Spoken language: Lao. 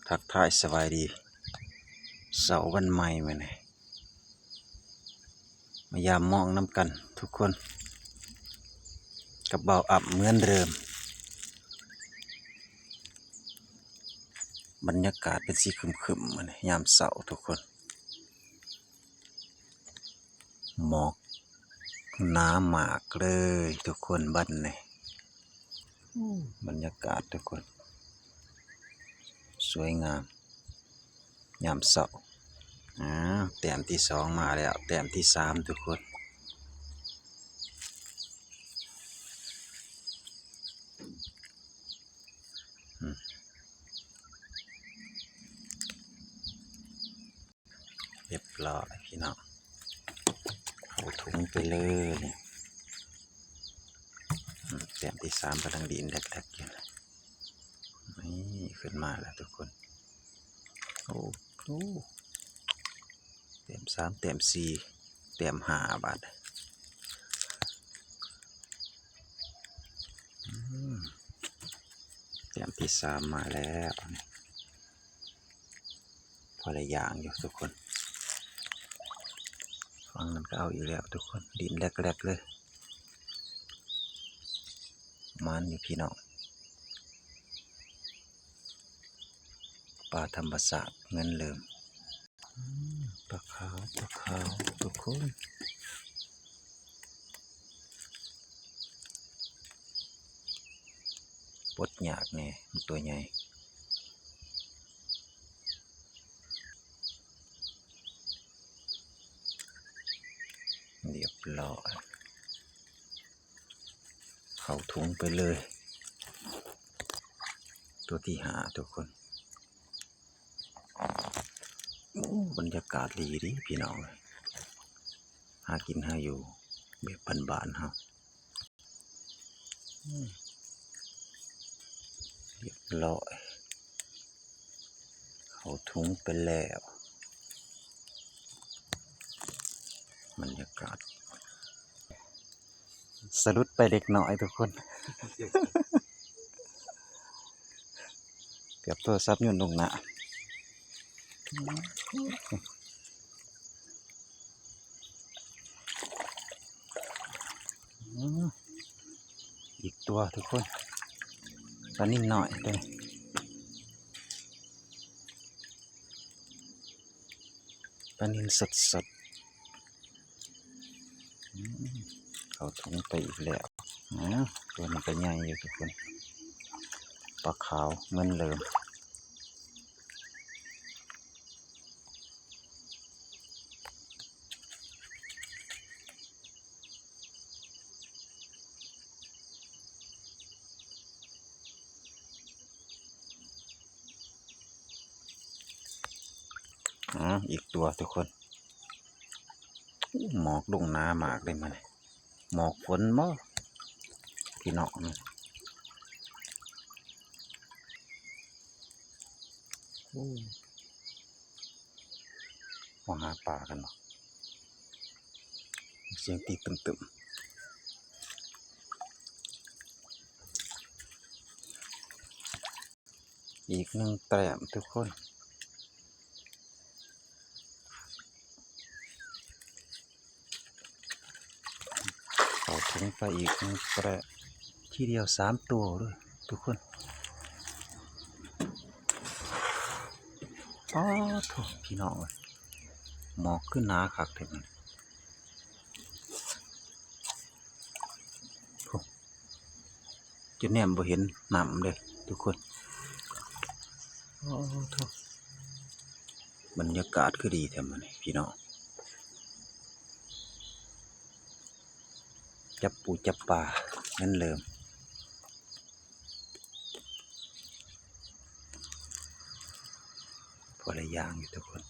ທັກທາຍສະບາຍດີ ເຊົ້າວັນໃໝ່ມື້ນີ້ ມາຢາມມອງນຳກັນທຸກຄົນ ກັບບ່າວອຳເໝືອນເດີມ. ບັນຍາກາດເປັນສີຄຶ້ມໆ ມື້ນີ້ຍາມເຊົ້າທຸກຄົນ. ໝອກໜາມາກເລີຍທຸກຄົນ ບັດນີ້. ໂອ້ ບັນຍາກາດທຸກຄົນ ສວຍງາມຍາມເຊົ້າ. ອາ ແຕ້ມທີສອງມາແລ້ວ ແຕ້ມທີສາມທຸກຄົນ. ອືມ ຮຽບຮ້ອຍພີ່ນ້ອງ ເຂົ້າຖົງໄປເລີຍ. ອືມ ແຕ້ມທີສາມກຳລັງດີນແດກໆຢູ່ ນີ້ຂຶ້ນມາແລ້ວທຸກຄົນ. ໂອ້ ໂອ້ ແຕ້ມສາມ ແຕ້ມສີ່ ແຕ້ມຫ້າ ບາດ ອືມ ແຕ້ມທີສາມມາແລ້ວ. ພໍໄດ້ຢ່າງຢູ່ທຸກຄົນ ຝັ່ງນັ້ນກໍເອົາອີກແລ້ວທຸກຄົນ ດິນແລກໆເລີຍ. ໝານຢູ່ພີ່ນ້ອງ ປາທຳມະຊາດເງິນເລີມ. ອືມ ປາຂາວ ປາຂາວທຸກຄົນ ປົດຍາກແດ່ ມັນຕົວໃຫຍ່. ຮຽບຮ້ອຍ ເຂົ້າຖົງໄປເລີຍ ຕົວທີຫ້າທຸກຄົນ. ໂອ້ ບັນຍາກາດດີເດ້ພີ່ນ້ອງ ຫາກິນຫາຢູ່ແບບບ້ານໆເຮົາ. ອືມ ຮຽບຮ້ອຍ ເຂົ້າຖົງໄປແລ້ວ. ບັນຍາກາດ ສະດຸດໄປເລັກນ້ອຍທຸກຄົນ ເກືອບໂທລະສັບຫຍຸ້ນລົງໜ້າ. ອືມ ອີກຕົວທຸກຄົນ ປານິນນ້ອຍເດ້ ປານິນສົດໆ. ອືມ ເຂົ້າຖົງໄປອີກແລ້ວ. ອາ ຕົວນີ້ກໍໃຫຍ່ຢູ່ທຸກຄົນ ປາຂາວເງິນເລີມ. ອາ ອີກຕົວທຸກຄົນ ໝອກລົງໜາມາກເດ້ມື້ນີ້ ໝອກຝົນບໍພີ່ນ້ອງ. ໂອ້ ມາຫາປາກັນບໍ ສຽງຕີບຕຶມໆ. ອີກໜຶ່ງແຕ້ມທຸກຄົນ ເຂົ້າຖົງໄປອີກໜຶ່ງແຕ້ມ ທີດຽວສາມໂຕເດີ້ທຸກຄົນ. ປາໂທ້ ພີ່ນ້ອງເອີຍ ໝອກຄືໜາຄັກແທ້ ໂອ້ ຈົນແນມບໍ່ເຫັນນ້ຳເດ້ທຸກຄົນ. ໂອ້ໂທ້ ບັນຍາກາດຄືດີແທ້ມື້ນີ້ພີ່ນ້ອງ ຈັບປູຈັບປາເງິນເລີມ. ພໍໄດ້ຢ່າງຢູ່ທຸກຄົນ